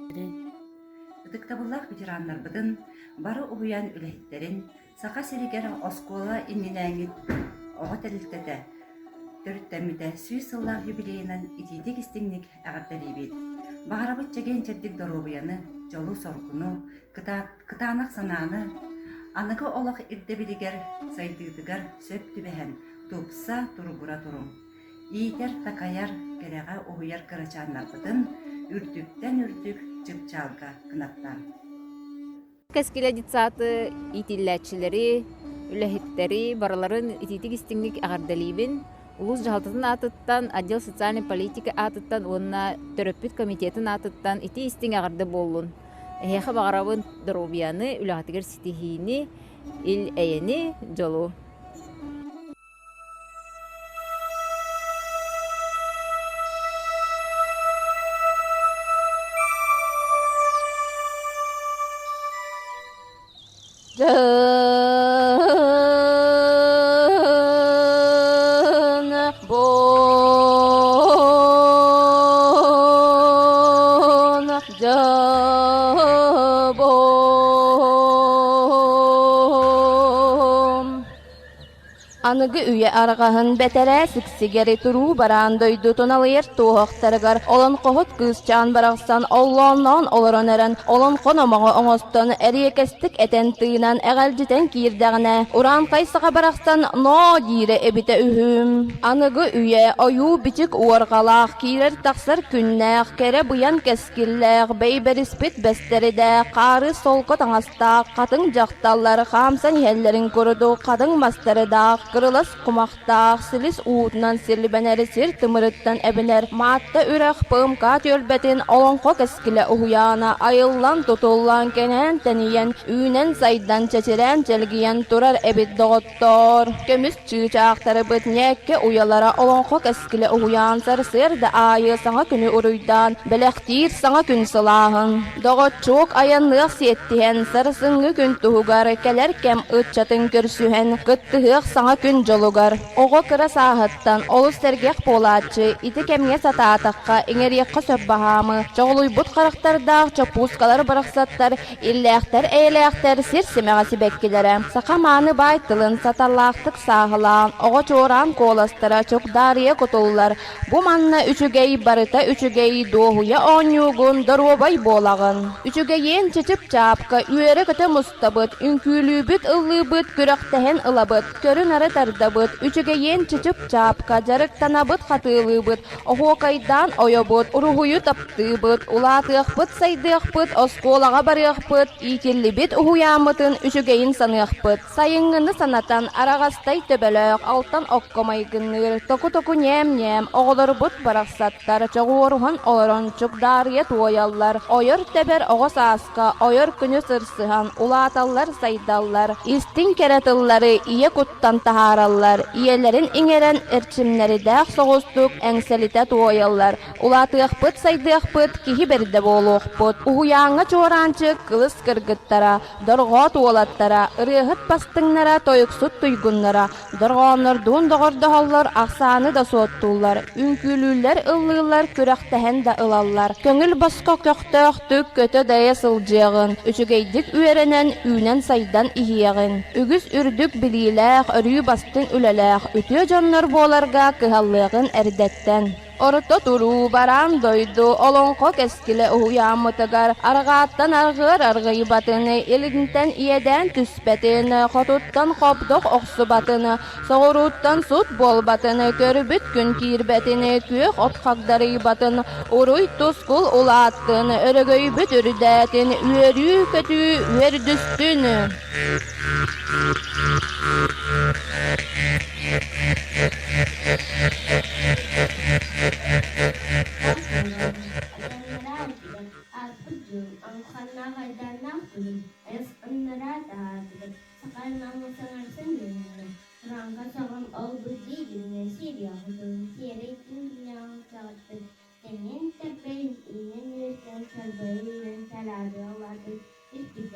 Ытыктабыллаах ветераннарбытын, бары уһуйаан үлэһиттэрин, Саха сиригэр оскуола иннинээҥи оҕо тэрилтэтэ төрүттэммитэ 100 сыллаах юбилейынан итиитик-истиҥник эҕэрдэлиибит! Баҕарабыт чэгиэн-чэбдик доруобуйаны, дьолу-соргуну, кытаанах санааны, аныгы олох ирдэбилигэр, сайдыытыгар сөп түбэһэн, тупса, туругура туруҥ! Иитэр-такайар, кэрэҕэ уһуйар кырачааннарбытын үрдүктэн үрдүк чыпчаалга кынаттаан. Кэскилэ детсады иитиллээччилэри, үлэһиттэри барыларын итиитик-истиҥник эҕэрдэлиибин. Улуус дьаһалтатын аатыттан, отдел социальной политики аатыттан уонна төрөппүт комитетын аатыттан итии-истиҥ эҕэрдэ буоллун. Эһиэхэ баҕарабын доруобуйаны, үлэҕитигэр ситиһиини, ил-эйэни, дьолу. Дьон бон дьобон Аныгы үйэ арҕаһын бэтэрээ сиксигэри туруу бараан дойдутун алыйар туоһахтарыгар олоҥхоһут кыысчаан барахсан оллоонноон олорон эрэн олоҥхо номоҕо оҥостон эриэкэстик этэн-тыынан эҕэлдьитэн киирдэҕинэ урааҥхай саха барахсан ноо диирэ эбитэ үһү. Аныгы үйэ ойуу-бичик уорҕалаах киирэр-тахсар күннээх кэрэ быйаҥ кэскиллээх бэйбэриспит бэстэридээх хаары солко таҥастаах хатыҥ дьахталлар хаамсан иһэллэрин курдук хатыҥ мастарыдаах кырылас кумахтаах силис уутунан силбэнэр сир тымырыттан эбинэр Маатта үрэх ПМК түөлбэтин олоҥхо кэскилэ уһуйаана айыллан тутуллан кэнээн тэнийэн үүнэн-сайдан чэчирээн чэлгийэн турар эбит доҕоттоор. Көмүс чыычаахтарбыт ньээккэ уйалара олоҥхо кэскилэ уһуйаан сарсыарда аайы саҥа күнү уруйдаан бэлэхтиир саҥа күн сылааһын. Доҕоччуок айанныах сиэттиһэн сарсыҥҥы күн туһугар кэлэр кэм ыччатын көрсүһэн кыттыһыах саҥа күн дьолугар. Оҕо кыра сааһыттан олус сэргэх буолааччы, ити кэмҥэ сатаатахха иҥэриэххэ сөп баһаамы, чоҕулуйбут харахтардаах чоппуускалар барахсаттар Иллээхтэр-эйэлээхтэр сир симэҕэ сибэккилэрэ, саха мааны баай тылын саталлаахтык сааһылаан, оҕо чуораан куоластара чугдаарыйа кутуллар, бу манна үчүгэй, барыта үчүгэй, дуоһуйа оонньуугун, доруобай буолаҕын. Үчүгэйиэн чычып-чаапка, үөрэ-көтө мустабыт, үҥкүүлүүбүт, ыллыыбыт, күрэхтэһэн ылабыт, көрү-нары тардабыт, үчүгэйиэн чычып-чаапка, дьарыктанабыт, хатыылыыбыт, Оһуокайдаан ойобут, уруһуйу таптыыбыт, улаатыахпыт, сайдыахпыт, оскуолаҕа барыахпыт, иитиллибит уһуйааммытын үчүгэйин саныахпыт. Сайыҥҥыны санатан, араҕастай төбөлөөх, алтан окко майгынныыр, току-току ньээм-ньээм оҕолорбут барахсаттар чоҕуоруһан олорон чугдаарыйа туойаллар, ойор-тэбэр оҕо сааска ойор күнү сырсыһан улааталлар-сайдаллар, истиҥ кэрэ тыллары ийэ куттан таһаараллар, ийэлэрин иҥэрэн эрчимнэридээх соҕустук эҥсэлитэ туойаллар, улаатыахпыт-сайдыахпыт, киһи бэрдэ буолуохпут. Уһуйааҥҥа чуораанчык кылыс кыргыттара, дорҕоот уолаттара, ырыаһыт бастыҥнара, тойуксут туйгуннара, Дорҕооннордуун доҕордоһоллор, ахсааны да суоттууллар, үҥкүүлүүллэр, ыллыыллар, күрэхтэһэн да ылаллар. Көҥүл босхо көхтөөхтүк көтө-дайа сылдьыаҕын, үчүгэйдик үөрэнэн, үүнэн-сайдан иһиэҕин. Үгүс үрдүк билиилээх, өрүү бастыҥ үлэлээх, үтүө дьоннор буоларга кыһаллыаҕын эрдэттэн. Орто туруу бараан дойду олоҥхо кэскилэ уһуйааммытыгар арҕааттан арҕыар аргыйбатын, илинтэн иэдээн түспэтин, хотуттан хобдох охсубатын, соҕурууттан сут буолбатын, көрбүт күн киирбэтин, күөх от хагдарыйбатын, уруй-тускул улааттын, өрөгөйбүт үрдээтин, үөрүү-көтүү үөрдүстүн! Ааспыт дьыл алханнаах айдааннаах күнүн айысханнара таһаардыбыт. Саха аймаҕын саҥарсан үөрэннэ. Тураҥха саҕам ол-бу дии билинэ сиэриэҕитин, сиэрэй түҥ-түннээҕин саҕаттан тэҥин тэппэйин үүнэн үөскээн сарбайа үүнэн сараадыйа улаатан испит.